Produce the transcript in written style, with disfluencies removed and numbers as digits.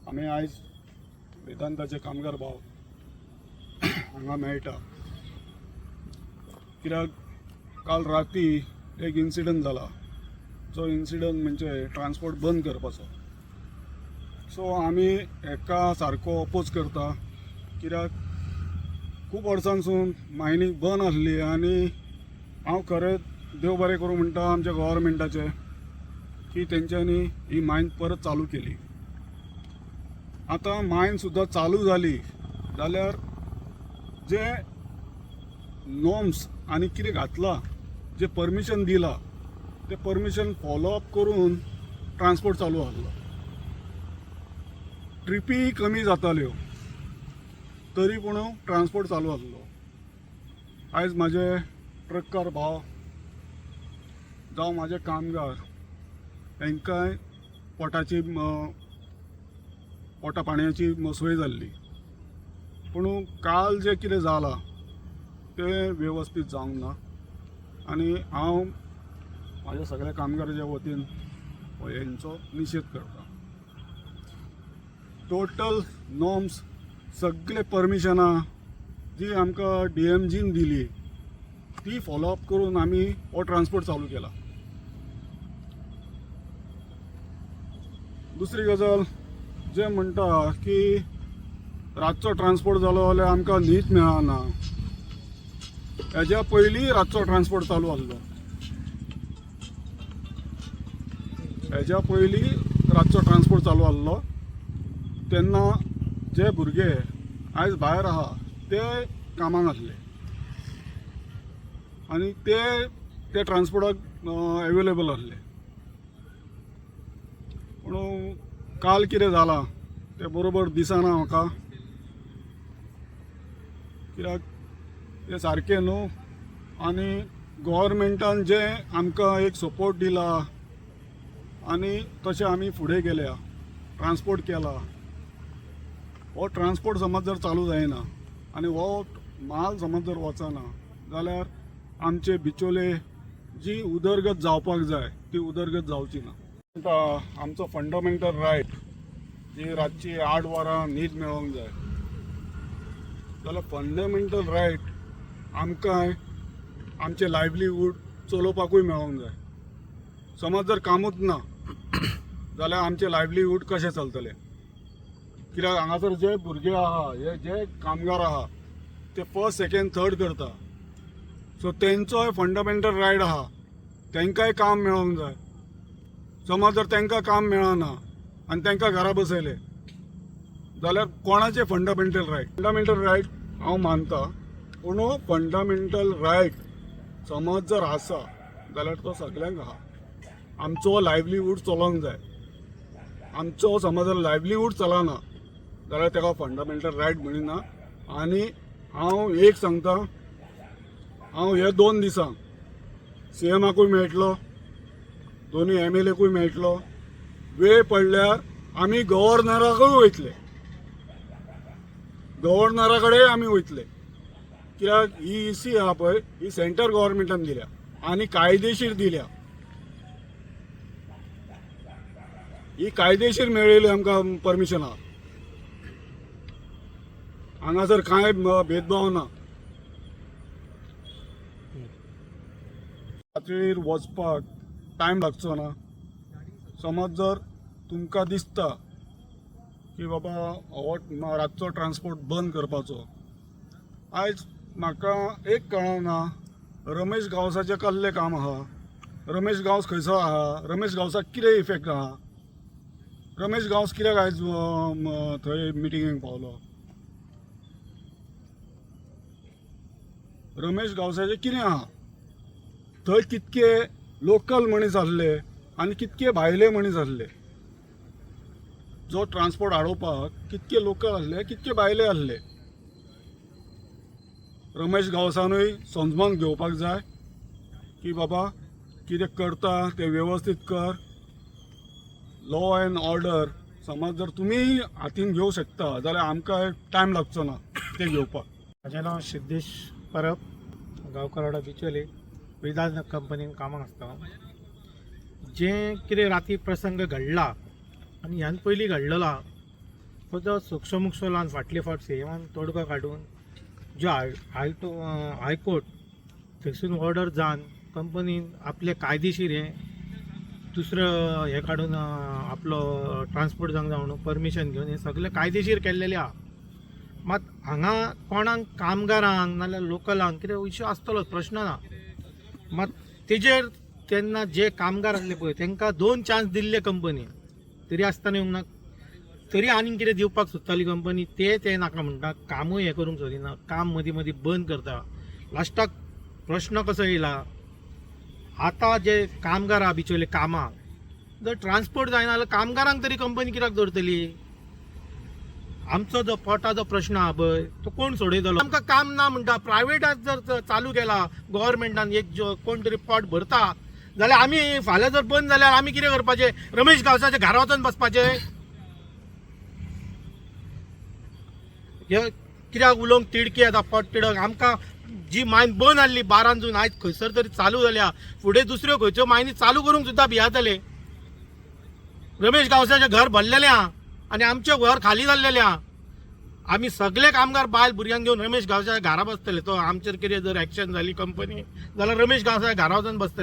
आमी आयज वेदांताचे कामगार भाव हांगा मेळटा कित्याक काल राती एक इन्सिडंट जाला, जो इन्सिडंट म्हणजे ट्रान्सपोर्ट बंद करपाचो. सो आमी हेका सारको अपोज करता कित्याक खूब वर्सांसून मायनींग बंद आसली आनी हांव खरेंच देव बरें करूं म्हणटा आमच्या गव्हर्मेंटाचें की तेंच्यांनी ही मायन परत चालू केली. आतां मायन सुद्दां चालू जाली जाल्यार जे नॉर्म्स आनी कितें घातलां, जें परमिशन दिलां तें परमिशन फॉलो अप करून ट्रान्सपोर्ट चालू आसलो, ट्रिपी कमी जाताल्यो तरी पूण ट्रान्सपोर्ट चालू आसलो. आयज म्हाजे ट्रक्कर भाव जावं म्हाजे कामगार हेंकांय पोटाची पोटा पाणयाची सोय जाल्ली, पूण काल जें कितें जालां तें वेवस्थीत जावंक ना आनी हांव म्हाज्या सगळ्या कामगाराच्या वतीन हेंचो निशेध करता. टोटल नॉर्म्स सगळे परमिशनां जी आमकां डीएमजीन दिली ती फॉलोअप करून आमी हो ट्रान्सपोर्ट चालू केला. दुसरी गजाल जे म्हणटा की रातचो ट्रान्सपोर्ट जालो जाल्यार आमकां न्हीद मेळना, हेज्या पयलीं रातचो ट्रान्सपोर्ट चालू आसलो, हेज्या पयलीं रातचो ट्रान्सपोर्ट चालू आसलो तेन्ना जे भुरगे आयज भायर आहा ते कामाक आसले आनी ते ते ट्रान्सपोर्टाक एवेलेबल आसले. पूण काल कितें जालां तें बरोबर दिसना म्हाका कित्याक तें सारकें न्हू आनी गव्हर्मेंटान जें आमकां एक सपोर्ट दिला आनी तशें आमी फुडें गेल्या, ट्रान्सपोर्ट केला. हो ट्रान्सपोर्ट समज जर चालू जायना आनी हो माल समज जर वचना जाल्यार आमचे बिचोले जी उदरगत जावपाक जाय ती उदरगत जावची ना. आतां आमचो फंडामेंटल रायट जी रातची 8 वरां न्हीद मेळोंक जाय जाल्यार फंडामेंटल रायट आमकां आमचें लायवलीहूड चलोवपाकूय मेळोंक जाय. समज जर कामूच ना जाल्यार आमचें लायवलीहूड कशें चलतलें? कित्याक हांगासर जे भुरगे आहा, हे जे कामगार आहा ते फर्स्ट सेकेंड थर्ड करता, सो तेंचोय फंडामेंटल रायट आहा, तेंकांय काम मेळोंक जाय. समज जर तेंकां काम मेळना आनी तेंकां घरा बसयले जाल्यार कोणाचें फंडामेंटल रायट? फंडामेंटल रायट हांव मानता, पूण फंडामेंटल रायट समज जर आसा जाल्यार तो सगल्यांक आहा. आमचो लायवलीहूड चलोंक जाय. आमचो समज जर लायवलीहूड चलना जाल्यार तेका फंडामेंटल रायट म्हणिना. आनी हांव एक सांगता, हांव हे 2 दिसांक सीएमाकूय मेळटलो, दोनूय एमएलएकूय मेळटलो, वेळ पडल्यार आमी गव्हर्नराकूय वयतले, गव्हर्नरा कडेन आमी वयतले. कित्याक ही इसी आहा पळय ही सेंटर गव्हर्मेंटान दिल्या आनी कायदेशीर दिल्या, ही कायदेशीर मेळिल्ली आमकां परमिशन आहा. हांगासर कांय भेदभाव ना. रात्रीर वचपाक टायम लागचो ना. समज जर तुमकां दिसता की बाबा हो रातचो ट्रान्सपोर्ट बंद करपाचो, आयज म्हाका एक कळना रमेश गांवसाचें कसलें काम आहा, रमेश गांवस खंयसर आहा, रमेश गांवसाक कितें इफेक्ट आहा, रमेश गांवस कित्याक आयज थंय मिटिंगेक पावलो, रमेश गांवसाचें कितें आहा, थंय कितके लोकल मनीस आसले आनी कितके भायले मनीस आसले, जो ट्रान्सपोर्ट हाडोवपाक कितके लोकल आसले कितके भायले आसले. रमेश गांवसानूय समजून घेवपाक जाय की बाबा कितें करता तें वेवस्थीत कर. लॉ एंड ऑर्डर समज जर तुमी हातीन घेवंक शकता जाल्यार आमकां टायम लागचो ना तें घेवपाक. म्हजें नांव सिद्धेश परब, गांवकरवाडो बिचोले, वेदांत कंपनीन कामाक आसता. जें कितें राती प्रसंग घडला आनी ह्यान पयलीं घडलेलो आहा तो जो सोक्षमोक्ष लावन फाटले फावट सीएमान तोडगो काडून ज्यो हाय हाय हायकोर्ट थंयसून ऑर्डर जावन कंपनीन आपले कायदेशीर हें दुसरं हें काडून आपलो ट्रान्सपोर्ट जावंक जाय म्हणून परमिशन घेवन हें सगळें कायदेशीर केल्लेलें आहा. मात हांगा कोणाक कामगारांक नाल्यार लोकलांक कितें इश्यू आसतलोच, प्रश्न ना. मात तेजेर तेन्ना जे कामगार आसले पळय तेंकां 2 चान्स दिल्ले कंपनीन, तरी आसतना येवंक ना, तरी आनीक कितें दिवपाक सोदताली कंपनी, ते ते नाका म्हणटा, कामूय हें करूंक सोदिना, काम मदीं मदीं बंद करता. लास्टाक प्रश्न कसो येयला, आतां जे कामगार आहा बिचोले कामाक जर ट्रान्सपोर्ट जायना जाल्यार कामगारांक तरी कंपनी कित्याक दवरतली? आमचो जो पोटाचो प्रश्न आहा पळय तो कोण सोडयतलो? आमकां काम ना म्हणटा. प्रायवेटाक जर चालू केला गव्हर्मेंटान एक जो कोण तरी पोट भरता जाल्यार आमी फाल्यां जर बंद जाल्यार आमी कितें करपाचें? रमेश गांवसाच्या घरा वचोन बसपाचें? हे कित्याक उलोवंक तिडकी येता, पोट तिडक. आमकां जी मायन बंद आहली 12 जून, आयज खंयसर तरी चालू जाल्या, फुडें दुसऱ्यो खंयच्यो मायनी चालू करूंक सुद्दां भियातले. रमेश गांवसाचें घर भरलेलें आहा आनी आमचें घर खाली जाल्लेलें आहा. आमी सगळे कामगार बायल भुरग्यांक घेवन रमेश गांवसाच्या घरा बसतले. तो आमचेर कितें जर एक्शन जाली कंपनी जाल्यार रमेश गांवसाच्या घरा वचून बसतले.